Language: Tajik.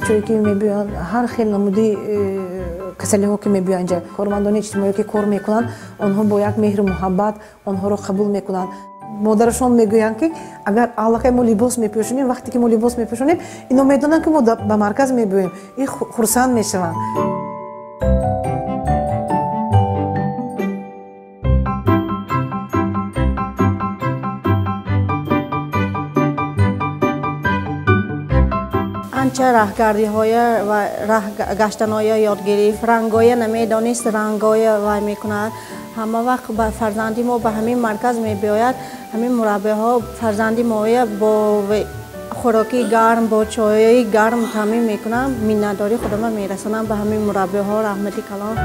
Бачаҳое ки мебиёянд, ҳар хел намуди касалиҳо ки мебиёянд инҷа, кормандони иҷтимоӣ ки кор мекунанд, онҳо бо як меҳру муҳаббат онҳоро қабул мекунанд. Модарашон мегӯянд, ки агар аллакай мо либос мепӯшонем, вақте ки мо либос мепӯшонем, ино медонанд, ки мо ба марказ мебиёем, и хурсанд мешаванд. Анча раҳгардиҳоя ва раҳ гаштаноя ёд гирифт. Рангоя намедонист, рангоя вай мекунад. Ҳама вақт ба фарзанди мо ба ҳамин марказ мебиёяд. Ҳамин мураббиҳо фарзанди моя бо хӯроки гарм, бо чойи гарм таъмин мекунанд. Миннатдории худама мерасонам ба ҳамин мураббиҳо. Раҳмати калон.